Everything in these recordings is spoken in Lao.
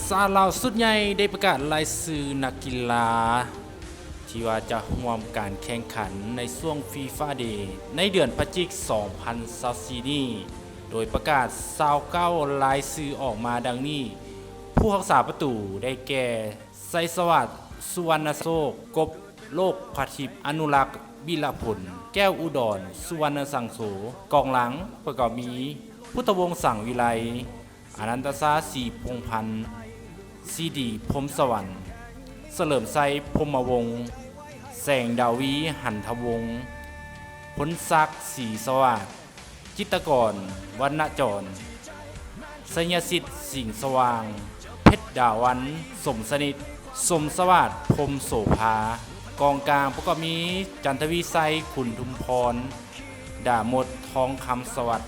ສາວລາວຊຸດໃຫຍ່ໄດ້ປະກາດລາຍຊື່ນັກກິລາ ທີ່ວ່າຈະຮ່ວມການແຂ່ງຂັນໃນຊ່ວງ FIFA Day ໃນເດືອນພະຈິກ ສອງພັນຊາວສີ່ນີ້ ໂດຍປະກາດຊາວເກົ້າລາຍຊື່ອອກມາດັ່ງນີ້: ຜູ້ຮັກສາປະຕູໄດ້ແກ່ ໄຊສະຫວັດ ສຸວັນນະໂຊກ ກົບໂລກພະທິບ ອະນຸລັກ ວິລະພົນ ແກ້ວອຸດອນ ສຸວັນນະສັງໂສ, ກອງຫຼັງປະກອບມີ ພຸດທະວົງ ສັງວິໄລ, ອະນັນຕະຊາ ສີພົງພັນ, ຊີດີ ພົມສະຫວັນ, ສະເຫຼີມໄຊ ພົມມະວົງ, ແສງດາວີ ຫັນທະວົງ, ພົນສັກ ສີສະຫວາດ, ຈິດຕະກອນ ວັນນະຈອນ, ໄຊຍະສິດ ສິງສະຫວ່າງ, ເພັດດາວັນ ສົມສະໜິດ, ສົມສະຫວາດ ພົມໂສພາ, ກອງກາງປະກອບມີ ຈັນທະວີໄຊ ຂຸນທຸມພອນ, ດາມົດ ທອງຄຳສະຫວັດ,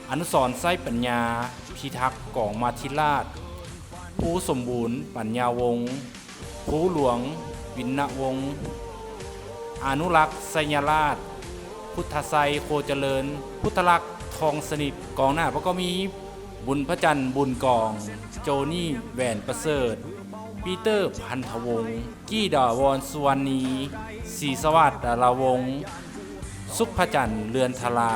ອະນຸສອນ ໄຊປັນຍາ, ພິທັກ ກອງມາທິລາດ, ພູສົມບູນ ປັນຍາວົງ, ພູຫຼວງ ວິນນະວົງ, ອານຸລັກ ໄຊຍະລາດ, ພຸດທະໄຊ ໂຄຈະເລີນ, ພຸດທະລັກ ທອງສະໜິດ. ກອງໜ້າປະກອບມີ ບຸນພະຈັນ ບຸນກອງ, ໂຈນີ ແຫວນປະເສີດ, ປີເຕີ ພັນທະວົງ, ກີດາວອນ ສຸວັນນີ, ສີສະຫວາດ ດາລາວົງ, ສຸກພະຈັນ ເລືອນທະລາ.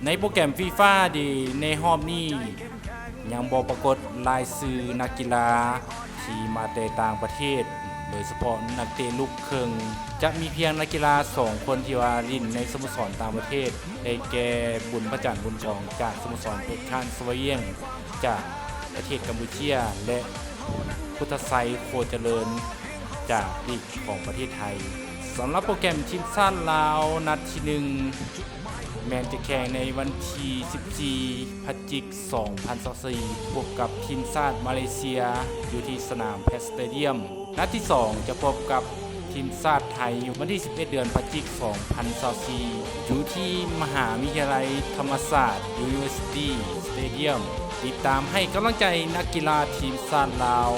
ໃນໂປຣແກຣມ FIFA Day ໃນຮອບນີ້ ຍັງບໍ່ປາກົດລາຍຊື່ນັກກິລາທີ່ມາແຕ່ຕ່າງປະເທດ, ໂດຍສະເພາະນັກເຕະລູກເຄິ່ງ. ຈະມີພຽງນັກກິລາສອງຄົນທີ່ວ່າຫຼິ້ນໃນສະໂມສອນຕ່າງປະເທດ, ໄດ້ແກ່ ບຸນພະຈັນ ບຸນກອງ ຈາກສະໂມສອນເພັດຄານສະວາວຽງ ຈາກປະເທດກຳປູເຈຍ ແລະ ພຸດທະໄຊ ໂຄຈະເລີນ ຈາກລີກຂອງປະເທດໄທ. ສຳລັບໂປຣແກຣມທີມຊາດລາວ ນັດທີໜຶ່ງ ແມ່ນຈະແຂ່ງໃນວັນທີສິບສີ່ ພະຈິກ ສອງພັນຊາວສີ່ ພົບກັບທີມຊາດມາເລເຊຍ ຢູ່ທີ່ສະໜາມແພັດສະເຕດຽມ. ນັດທີສອງຈະພົບກັບທີມຊາດໄທ ວັນທີສິບເອັດ ເດືອນພະຈິກ ສອງພັນຊາວສີ່ ຢູ່ທີ່ມະຫາວິທະຍາໄລທຳມະສາດ University Stadium. ຕິດຕາມໃຫ້ກຳລັງໃຈນັກກິລາທີມຊາດລາວ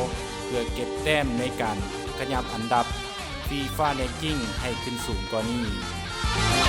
ເພື່ອເກັບແຕ້ມໃນການຂະຫຍັບອັນດັບ FIFA Ranking ໃຫ້ຂຶ້ນສູງກວ່ານີ້.